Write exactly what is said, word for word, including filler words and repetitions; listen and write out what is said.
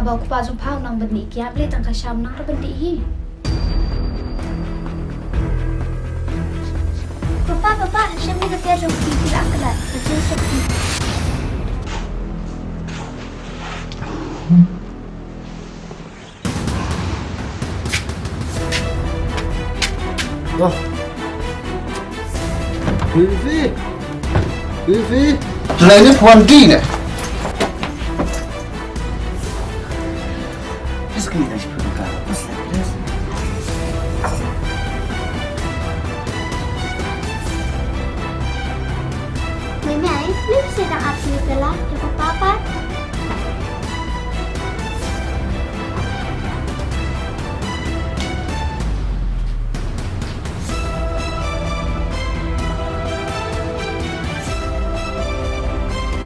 Ba u kpa jong pha u nang bynta kiap le tang ka sham nang bynta hi. Papa, papa, sham ni ka tiar jong phi, phi la ka lat, ka tiar jong phi. Wah. Wifi. Wifi. Tulai ni puan di ne. Terus kena kasih.